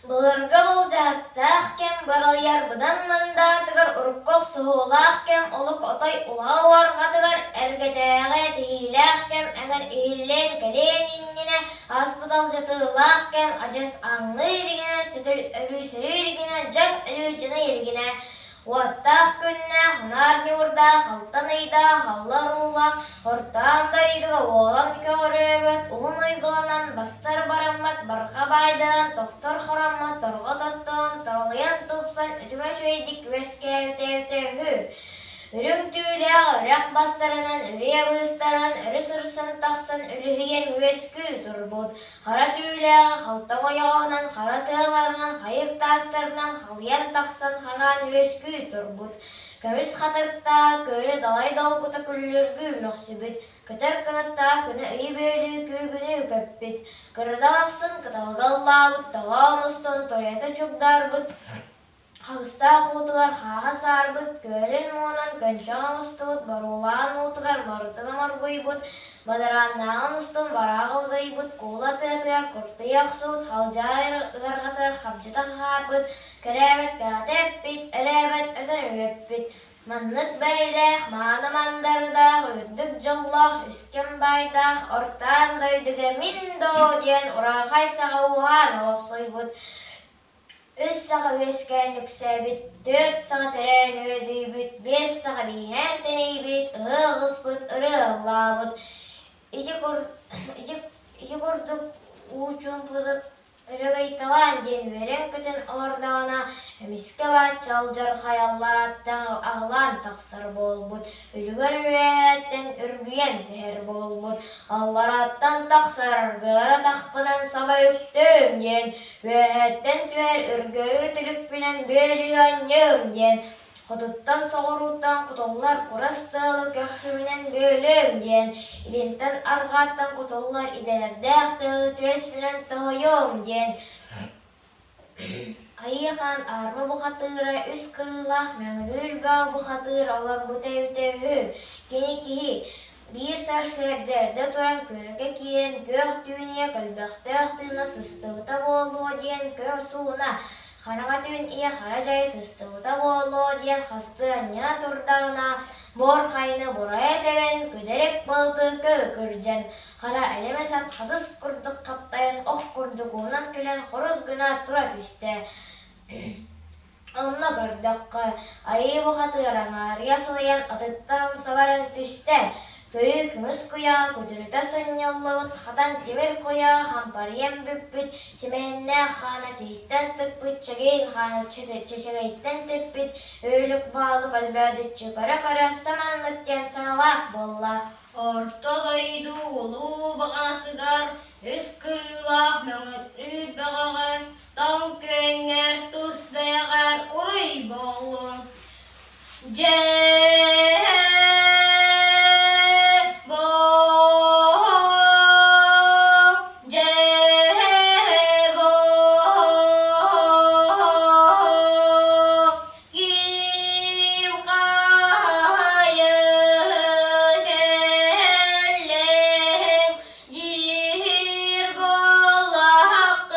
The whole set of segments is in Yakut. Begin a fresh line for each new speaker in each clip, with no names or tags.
Былыргы былдьаһыктаах кэм быралыйар быдан мындаатыгар урукку охсуһуулаах кэм олук отой улаҕа уорҕатыгар эргэтээҕи этиһиилээх кэм эҥэр иһиллээн кэлиэн иннинэ ааспыт алдьатыылаах кэм адьас ааҥныы илигинэ сөтөл өрүүсэрүү илигинэ дьаҥ өлүү дьаный илигинэ Уоттаах күннээх, унаар ньуурдаах, алтан ыйдаах, аллар уулаах, ортоон дойдуга уолан көҕүрүөбэт, уһун уйгуланан, бастар бараммат, барҕа баайданан, тохтор хороммот, торҕо тоттоон, торолуйан тупсан, үтүмэ үчүгэйдик үөскээбитэ эбитэ үһү. Үрүҥ түүлээх үрэх бастарынан, үрүйэ быыстарынан өрө сырсан тахсан үлүһүйэн үөскүү турбут. Хара түүлээҕи халтаҥ ойоҕоһунан, хара тыаларынан, хайыр таастарынан халыйан тахсан хаҥаан үөскүү турбут, көмүс хатырыктаах күөлү далай долгута күллүргүү мөхсүбүт, көтөр кынаттаах күнү ыйы бүөлүү күүгүнүү көппүт, кырдал ахсын кыталыга ыллаабыт, толоон устун туруйата чугдаарбыт, Хабыстаах уутугар хааһа саарбыт, күөлүн муҥунан көнчөҥ оҥостубут, боруулаан уутугар морутун оморгуйбут, бадарааннааҕын устун бараах ылгыйбыт, куула тыатыгар куртуйа охсубут, халдьаайы ыарҕатыгар хабдьыта хахаарбыт, кэрээбэт кэҕэтэ эппит, өрөөбөт өтөн үөппүт. Маннык бэйэлээх, мааны мандардаах, үрдүк дьоллоох, үскэм баайдаах ортаан дойдуга мин доо диэн урааҥхай саҕа ууһаан олохсуйбут. Үс саха үөскээн үксээбит, түөрт саха төрөөн үөдүйбүт, биэс саха бииһээн тэнийбит, ыһыах ыспыт, ырыа ыллаабыт. Ити, ити, ити курдук уу чуумпутук өрөгөйталаан диэн үөрэн-көтөн олордоҕуна, эмискэ бааччы алдьархай аллараттан аҕылаан тахсар буолбут, үлүгэр үөһэттэн үргүйэн түһэр буолбут, аллараттан тахсар аргыара тахпынан саба үктүөм диэн Үөһэттэн түһэр өргөйөр түлүкпүнэн бүөлүү анньыым диэн, хотуттан соҕурууттан кутуллар курас тыалы көхсүбүнэн бүөлүөм диэн, илинтэн арҕааттан кутуллар идэлэрдээх тыалы түөспүнэн тоһуйуом диэн Айыы Хаан аарма бухатыыра үс кырыылаах Мөҥүрүүр бөҕө бухатыыр олорбута эбитэ үһү. Кини киһи Биир сарсыарда эрдэ туран күөлгэ киирэн күөх түүн ийэ көлбөхтөөх тыына сыстыбыта буолуо диэн көҥ сууна, хараҥа түүн ийэ хара дьай сыстыбыта буолуо диэн хастыы анньына турдаҕына, буор хайыны бурайа тэбэн, күдэрик былыты көөкүрдьэн, хара элэмэс ат хатыс курдук хаптайан ох курдук уунан кэлэн хорус гына тура түстэ. Онно көрдөххө, айыы бухатыыр аҥаарыйа сылыйан атыттан умса баран түстэ, тыйы көмүс куйаҕа күтүрүтэ сынньыллыбыт, хатан тимир куйаҕа хампарыйан бүппүт, симэһиннээх хаана сиһиттэн тыкпыт, чэгиин хаана чэчэгэйтэн типпит, өлүк баалык өлбөөдүччү көрө-көрө саманнык диэн саҥалаах буолла.
Орто дойду улуу баҕанатыгар үс кырыылаах мөҥүрүүр бөҕөҕө тоҥ күөҥҥэр тус бэйэҕэр уруй буоллун! Дьэ Ким хаайы кэллэһим диир буоллаххына.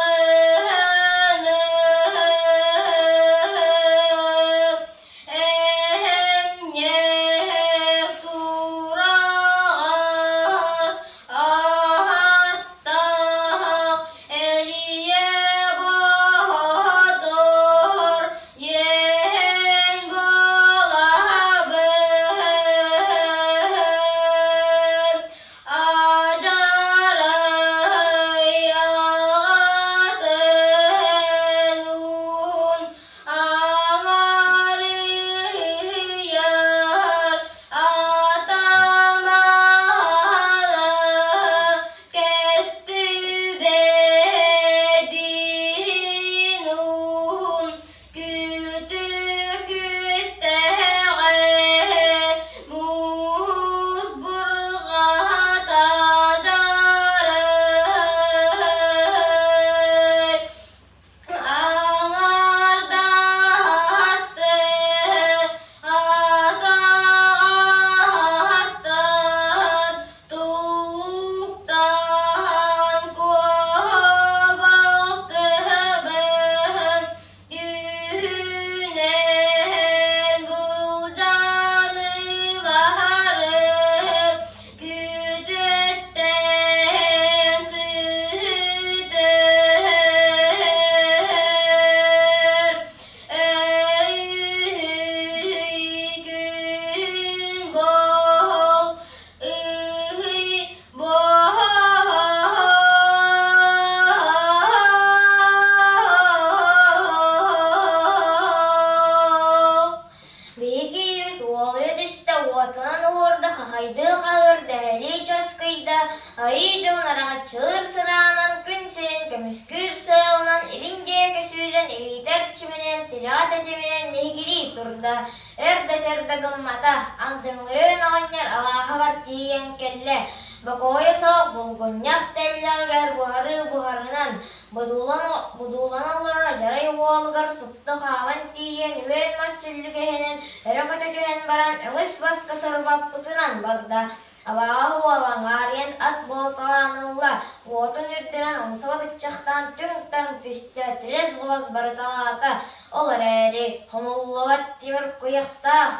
буолан илин диэки сүүрэн илиитэ эрчиминэн, тилэҕэ тэтиминэн лиһигирии турда. Өр да өтөр да гыммата, Андыҥырыын оҕонньор алааһыгар тиийэн кэллэ. Бокуойа суох булгунньах тэллэҕигэр буһарыы буһарынан, будуулана олорор дьарай уолугар супту хааман тиийэн үөл мас сүллүгэһинэн өрө көтө түһэн баран өҥүс баска сырбаппытынан барда. Абааһы уола аҥаарыйан ат буолталаан ылла, уотун үрдүнэн умса батыччахтаан түҥ-таҥ түстэ, тилэс-булас барыталаата. Ол эрээри хомуллубат тимир куйахтаах,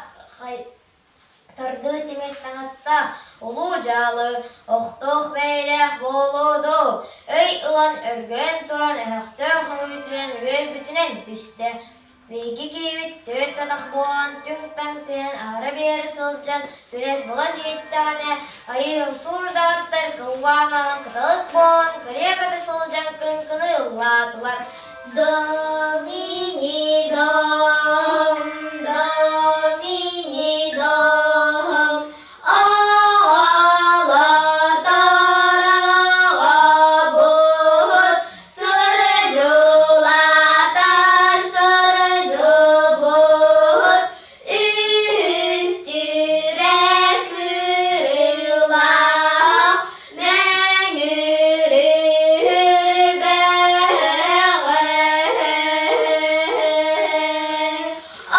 тардыы тимир таҥастаах улуу дьаалы, охтоох бэйэлээх буолуо дуу, өй ылан өргөйөн туран өһөхтөөх үҥүүтүнэн үөйбүтүнэн түстэ. Биһиги киһибит түөрт атах буолан түҥ-таҥ түһэн аһара биэрэ сылдьан түрэс-былас иһиттэҕинэ, айыым суур даҕаттар кылбаа-маҥан кыталык буолан кырыйа көтө сылдьан кыҥкыныы ыллаатылар.
Домини дом, домини дом, аҕалатар аҕабыт, сырдьулатар сырдьубут, үстүрэ кырыылаах, мөҥүрүр бөҕө.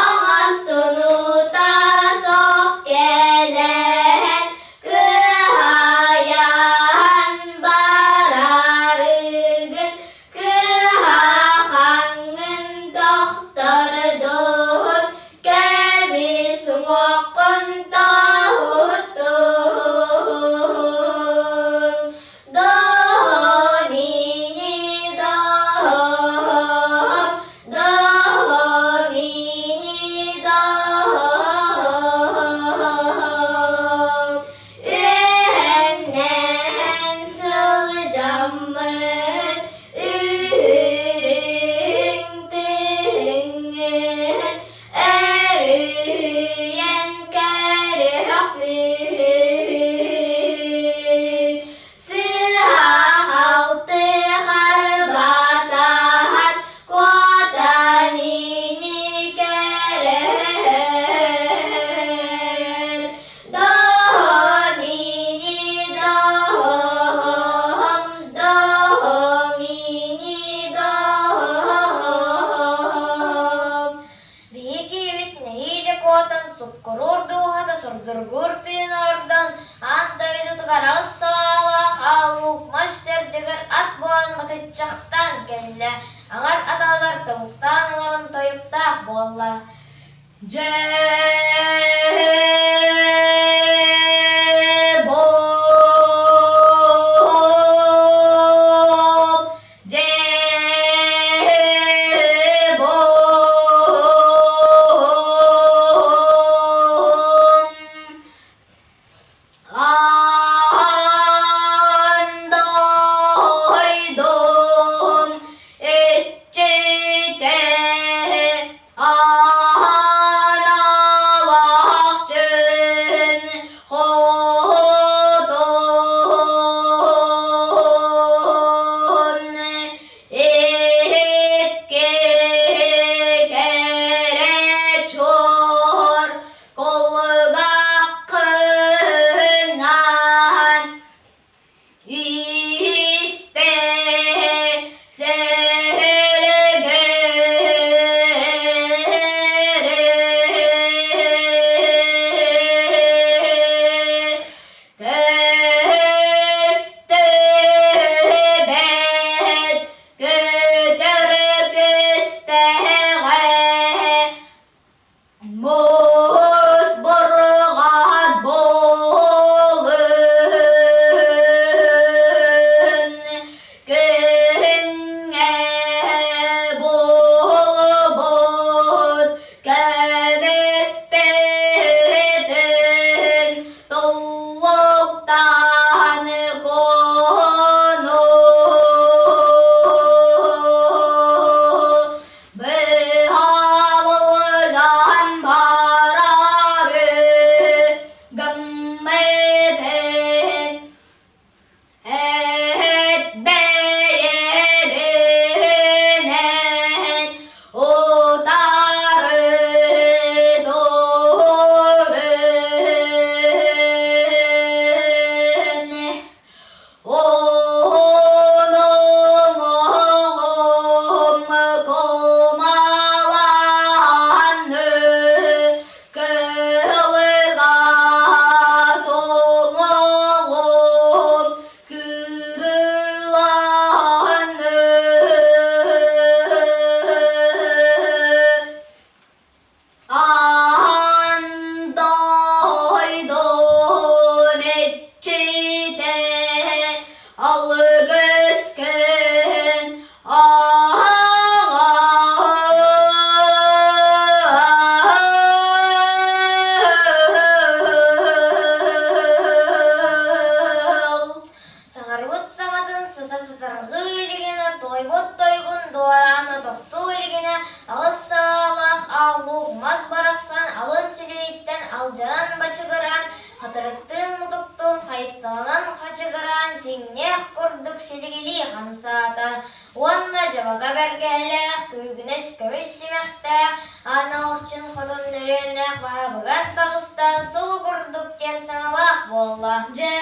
Оҥостунута суох кэлэн, кыһайан барарыгын, кыһахаҥҥын тохтордун, көмүс уҥуоххун тоһуттун. Домини дом, домини дом, үөһэннэн сылдьаммыт үһүрүҥ тыһыҥҥын өрүһүйэн көрүөхпүт. Сыһа-халты харбатаһан куотан ини көрөр. Домини дом, домини дом.
Биһиги киһибит нэһиилэ куотан, суккуруур дууһата сурдургуур тыына ордон, аан дойдутугар аҕыс салаалаах аал-луук мас төрдүгэр ат буолан батыччахтаан кэллэ, аҥар атаҕыгар тобуктаан олорон тойуктаах буолла.
Дьэ, Аан дойдум иччитэ аана.
кэһэлээх, күүгүнэс көмүс симэхтээх, Аан Алахчын хотун нөрүөннээх баһа быган таҕыста, субу курдук диэн саҥалаах буолла.
Дьэ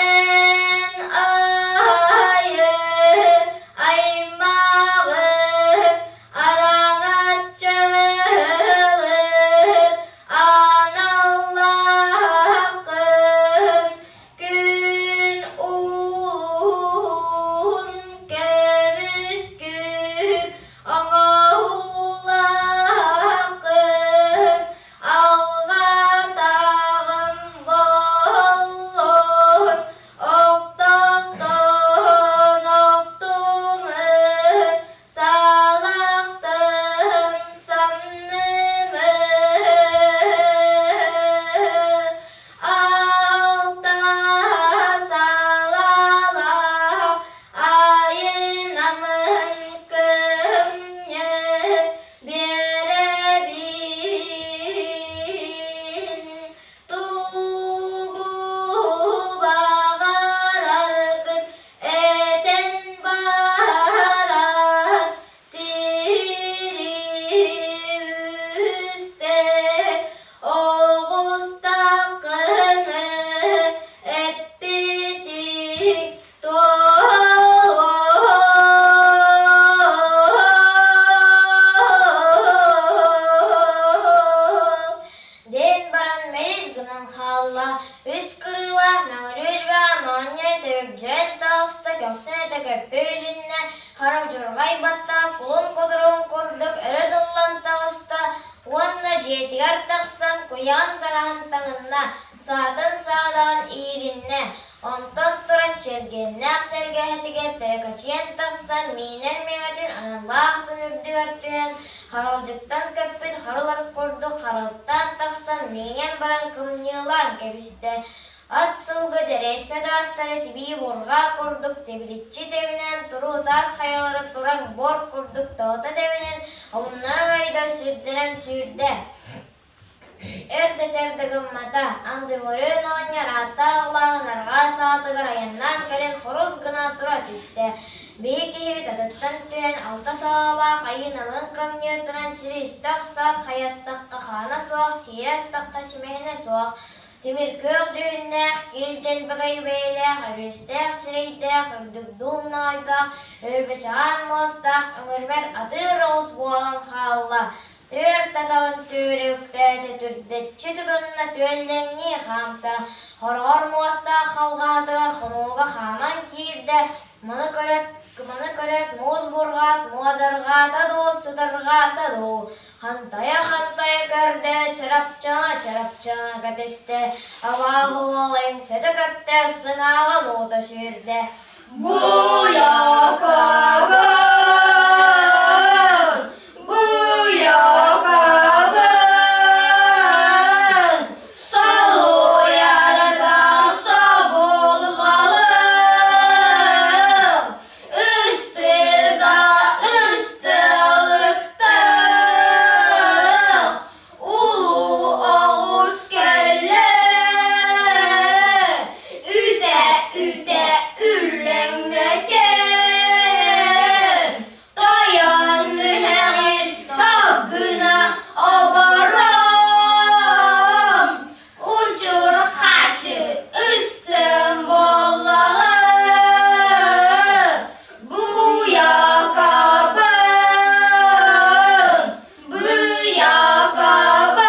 Эн айы аймаҕы араҥаччылыыр аналлааххын күн улуһун көмүскүүр оҥоһуулааххын Алҕаатаҕым боллоон, охтохтон охтумун, салахтан самнымын. Алта салалаах айынамын кымньы Биэрэбин тугу баҕараргын этэн баран сири үстэ оҕустаххына эппитиҥ
Диэн баран мэлис гынан хаалла, үс кырыылаах мөҥүрүөл бөҕө моонньой тэбэгдьэйэн таҕыста, көхсүн этэ көппө үлүннэ, хара удьурҕай баттаах кулун кутуругун курдук өрө тыллан таҕыста уонна дьиэтигэр тахсан куйаҕын таҥаһын таҥынна, саатын саадаҕын иилиннэ. Онтон туран Чэлгиэннээх тэлгэһэтигэр тэлэкэчийэн тахсан миинэр миҥэтин аналлаах атын үрдүгэр түһэн, харалдьыттан көппүт харылар курдук харалтаан тахсан миинэн баран кымньыылаан кэбистэ. Ат сылгы дэриэспэ таастары тибии бурҕаа курдук тибиличчи тэбинэн, туруу таас хайалары тураҥ буор курдук тоҕута тэбинэн, омуннарар айда сүрдэнэн сүүрдэ. Өр да чэрдэ гыммата, Андымырыын оҕонньор ааттаах улааһын арҕаа саҕатыгар айаннаан кэлэн хорус гына тура түстэ. Биһи киһибит атыттан түһэн алта салаалаах айыы намыһын кымньыытынан сири үстэ охсоот хайастахха хаана суох, сиирэ астахха симэһинэ суох, тимир күөх дьүһүннээх, киил дьэлбэгэй бэйэлээх, өрүстээх сирэйдээх, үрдүк дуул моойдоох, өрбөчөҕөөн муостаах, өҥөрбөр атыыр оҕус буолан хаалла. Түөрт атаҕын түүрэ үктээтэ, түрдэччи тутунна, түөллэҥнии хаамта, хороҕор муостаах халҕаһатыгар хонууга хааман киирдэ, маны көрөөт, маны көрөөт муус бурҕаат муодарҕаата дуу, сытырҕаата дуу, хантайа-хантайа көрдө, чарапчана-чарапчана кэтэстэ, абааһы уола иҥсэтэ көптө, сыҥааҕын уута сүүрдэ.
Буйакабын, буйакабын, солуйарга собулҕалык, ыстырга ыстылыктык, Улуу оҕус кэллэ, үтэ-үтэ үллэҥнэтэн, тойон мүһэҕин тап гына оборон, хучур хачы ыстым буоллаҕы, буйакабын, Быйакабын!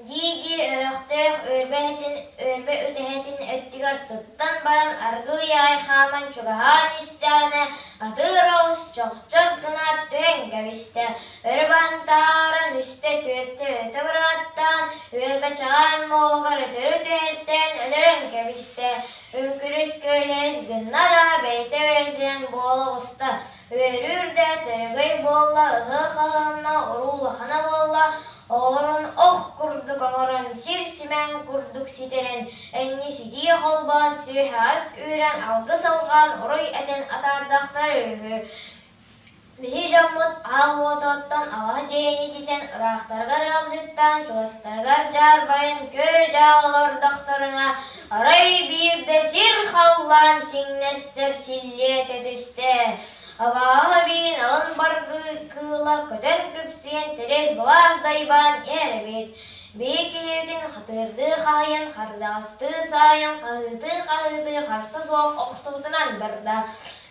Дии-дии өһөхтөөх үөрбэ үөрбэ үтэһэтин өттүгэр туттан баран аргыый аҕай хааман чугаһаан истэҕинэ атыыр оҕус чохчос гынаат түһэн кэбистэ, өрө баһан таһааран үстэ-түөртэ өрүтэ бырааттаан, үөрбэ чаҕаан муоһугар өтөрү түһэртээн өлөрөн кэбистэ, үҥкүрүс күөлэһис гынна да бэйэтэ бэйэтинэн буола оҕуста. Үөрүүр да төрөгөй буолла, ыһыах аһылынна, уруу улахана буолла, оҕолорун ох курдук оҥорон, сир симээн курдук ситэрэн, энньи ситии холбоон, сүөһэ ас үүрэн, алгыс алҕаан, уруй этэн атаардахтара үһү. Биһи дьоммут аал уотуттан алаһа дьиэни ититэн ыраахтарыгар ыалдьыттаан, чугастарыгар дьаарбайан күө-дьаа олордохторуна, арай биирдэ сир-халлаан сиҥнэстэр силлиэтэ түстэ. Абааһы биин алын баргыы кыыла көтөн күпсүйэн тэлэс-былаас дайбаан иһэр эбит. Биһи киһибитин хатыырдыы хаһыйан, хардаҕастыы саайан, хаһыытыы-хаһыытыы харса суох охсубутунан барда.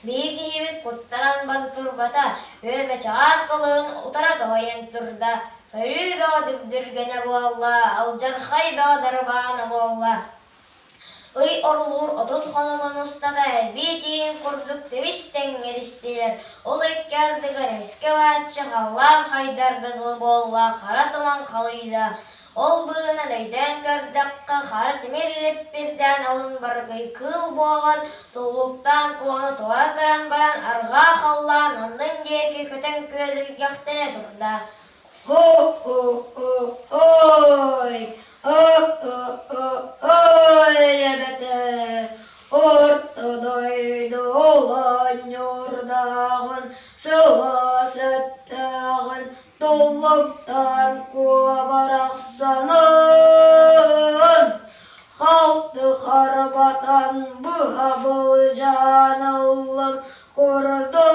Биһи киһибит куттанан турбата, үөрбэчэҕэ кылыын утара тоһуйан турда, өлүү бөҕө дүбдүргэнэ буолла, алдьархай бөҕө дарбаана буолла. Ый орулуур 30 хонугун устата элбии тииҥ курдук тэбис тэҥҥэристилэр, ол икки ардыгар эмискэ бааччы халлаан хайдарга дылы буолла, хара туман халыйда. Ол быыһынан өйдөөн көрдөххө, хара тимир липпирдээн алын баргый кыыл буолан, туллуктаан куону туора тыран баран, арҕаа халлаан аннын диэки көтөн күөлүргэхтэнэ турда.
Һо-һо-һо-һой, һо-һо-һо-һой эбэтэ, Орто дойду оҕонньордооҕун, сылаас эттээҕин Туллуктан куо барахсанын, Халты харбатан быһа былдьаан ыллым курдук.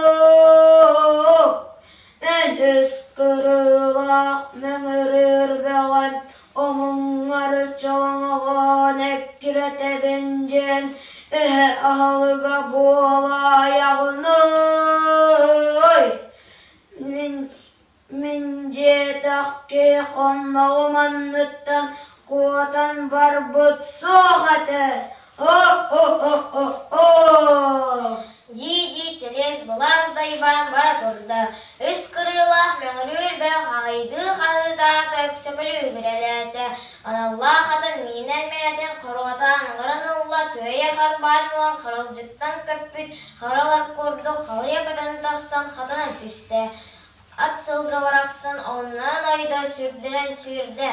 Эн үс кырыылаах мөҥүрүүр бөҕөн омуҥҥар чолоҥолоон эккирэтэбин диэн эһэ аһылыга буолаайаҕыный? Мин диэтэх киһи хонноҕум анныттан куотан барбыт суох этэ. О-о-о-о-о!
Дии-дии тэлиэс-былаас дайбаан бара турда. Үс кырыылаах мөҥүрүүр бөх аҕыйдыы хаһыытаата, өксөкүлүү үгүрэлээтэ. Аналлаах атын миинэр мээтин хоруотаан ыҥыран ылла, күөйэ харбаан ылан харалдьыттан көппүт харалар курдук халыйа көтөн тахсан хатанан түстэ. Ат сылгы барахсан оннунан ойдо, сүрдэнэн сүүрдэ,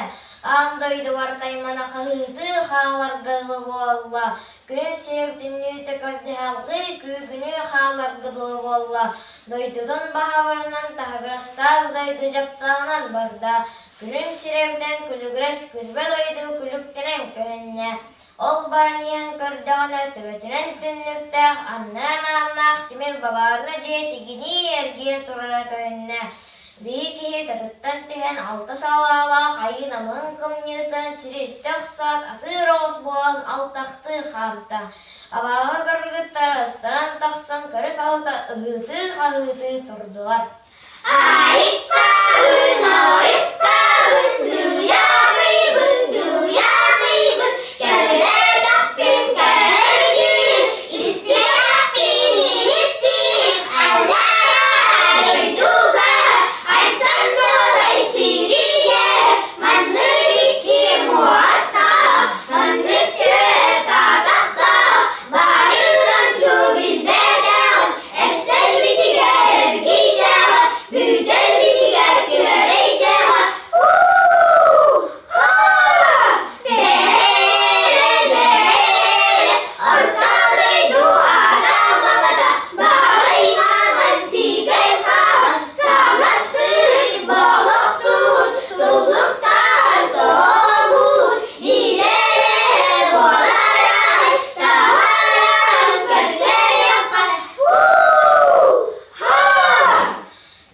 аан дойду бартаймана хаһыытыы хааларга дылы буолла, күнүн сирэ бүтүннүүтэ көрдөһө алҕыы күүгүнүү хааларга дылы буолла, дойдутун баһабарынан таһыгырастаах дойду дьаптаҕынан барда, күнүн сирэ бүтэн күлүгүрэс күлбэ дойду күлүктэнэн көһүннэ. Ол баран иһэн көрдөҕүнэ, төбөтүнэн түннүктээх, аннынан ааннаах тимир бабаарына дьиэ тигинии эргийэ турара көһүннэ. Биһи киһи татыттан түһэн алта салаалаах айыы намыһын кымньыытынан сири үстэ охсоот, атыыр оҕус буолан алтахтыы хаамта. Абааһы кыргыттара ыстанан тахсан көрө соһута ыһыытыы-хаһыытыы турдулар.
Айыктаабын, ойуктаабын, дьууйаатыйбын, дьууйаатыйбын, көрбөтөхпүн көрдүм, истиэхпин иһиттим, аллараа дойдуга, айсан туолай сиригэр, маннык икки муостаах, маннык түөрт атахтаах, барылан чуу билбэтэҕим, Эстэрбитигэр эргийдэҕэ, бүтэрбитигэр күөрэйдэҕэ, уу-ха! Бээрэ, бээрэ, орто дойду аатаҕабата, баҕай маҥан сиикэй хаан, саҥастыы болохсун, туллуктаан тоҕобут, билэрэ буоларай, таһааран көрдөрүөххэ.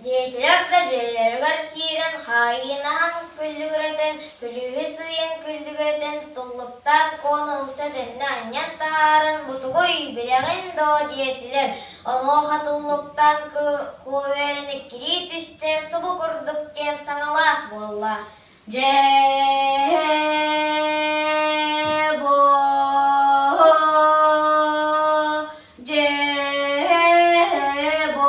Диэтилэр да дьиэлэригэр киирэн хаайыынаһан күллүгүрэтэн, күлүүһү сыыйан күллүгүрэтэн, туллуктаах куону умса төннө анньан таһааран бутугуй, билэҕин дуо диэтилэр. Онуоха туллуктаан куо үөрэн эккирии түстэ, субу курдук диэн саҥалаах буолла.
Дьэ, бо, дьэ, бо,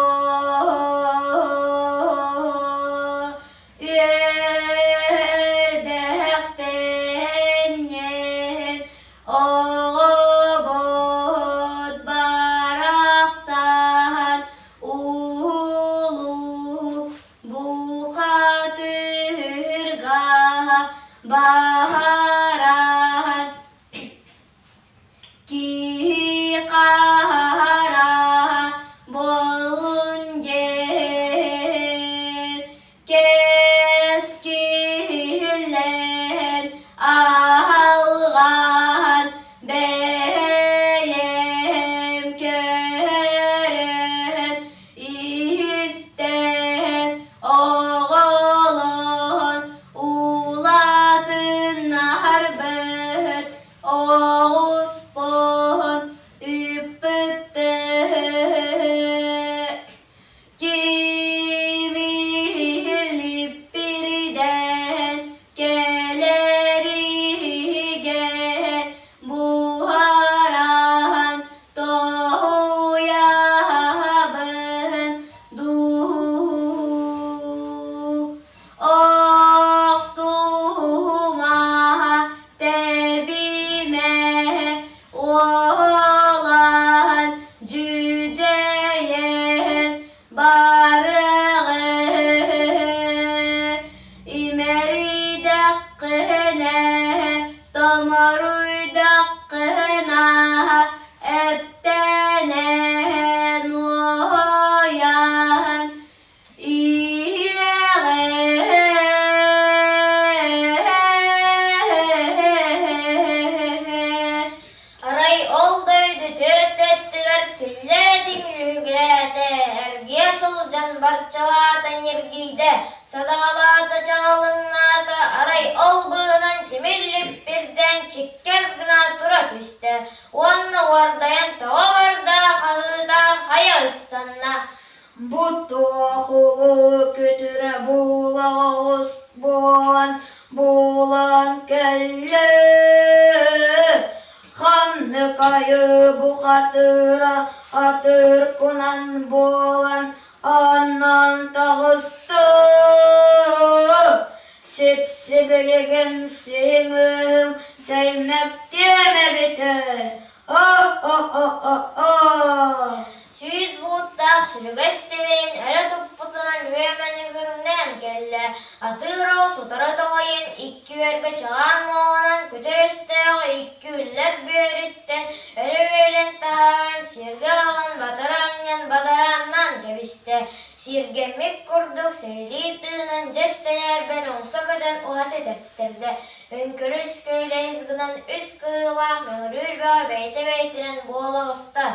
үөрдэхпинньэн оҕобут барахсан улуу Бухатырга баһаҕа.
Садаҕалаата, чаҕылыҥнаата, арай ол быыһынан тимир липпирдээн чиккэс гына тура түстэ уонна уордайан тоҕо барда, хаһыытаан хайа ыстанна.
Бу туох улуу күтүрэ буола оҕус буолан буолан кэллэ Ханнык айыы бухатыыра атыыр кунан буолан ааннаан таҕыста Сип-сибилигин сиһиҥ-үөһүҥ сэймэктиэм эбитэ О-о-о-о-о
100 бууттаах сүлүгэс тимирин өрө туппутунан үөмэн үгүрүҥнээн кэллэ. Атыыр оҕус утары тоһуйан икки үөрбэ чаҕаан муоһунан күтэр өстөөҕү икки үллэр бүөрүттэн өрө үөлэн таһааран сиргэ аҕалан батары анньан бадарааннаан кэбистэ. Сиргэммит курдук сирилии тыынан дьэс тэлээрбэн умса көтөн уһаты тэптэрдэ. Үҥкүрүс көйлэһис гынан үс кырыылаах мөҥүрүүр бөҕө бэйэтэ-бэйэтинэн буола оҕуста.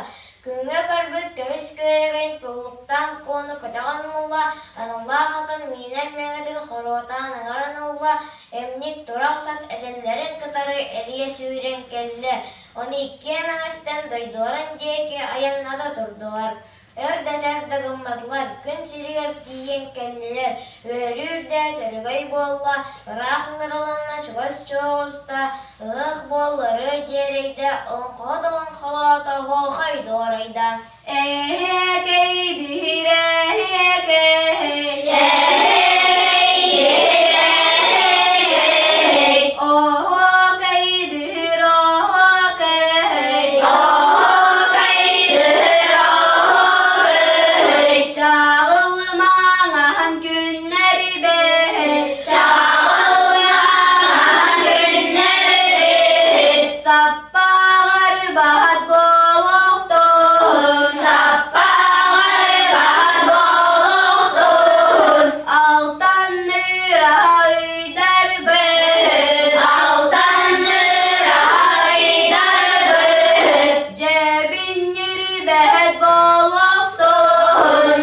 Күҥҥэ көрбүт көмүс күөрэгэйин туллуктаан куону көтөҕөн ылла, аналлаах атын миинэр мэҥэтин хоруотаан ыҥыран ылла, эмньик турах сат этэллэрин кытары эрийэ сүүрэн кэллэ, ону иккиэ мэҥэстэн дойдуларын диэки айанната турдулар. Өр да этэр да гымматылар, күн сиригэр тиийэн кэллилэр, үөрүү үрдэ төрүгэй буолла, ыраах ыҥырылынна чугас чуоҕуста, ыһыах буолла ырыа дьиэрэйдэ, олоҥхоһут олоҥхолоото, оһуохай дуорайда.
Эһэкэй биһирэһэкэй, оһуокай дыһыр оһуокай, чаҕылымаҥаһан күннэри бэһит, саппаҕар баһат буолуохтун, алтанныыр ыйдарбыт, дьэбиннирбэт буолуохтун,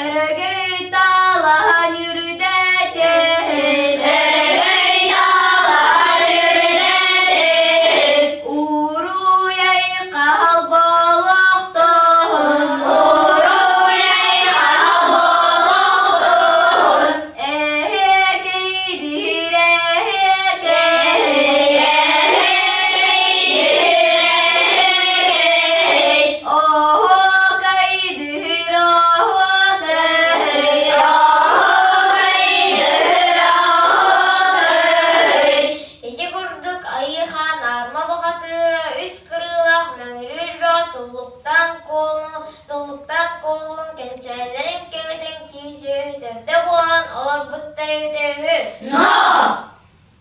өрөгөй талаһан үрдэтин, уруй хаал буолуохтун, эһэкэй диир эһэкэй, оһуокай дыһыр оһуокай.
Ити курдук Айыы Хаан аарма бухатыыра үс кырыылаах мөҥүрүүр бөҕө туллуктаан куолу туллуктаах куолуун кэнчээлэрин кэҥэтэн киһи сүөһү төрдө буолан олорбуттар эбитэ үһү.
Но!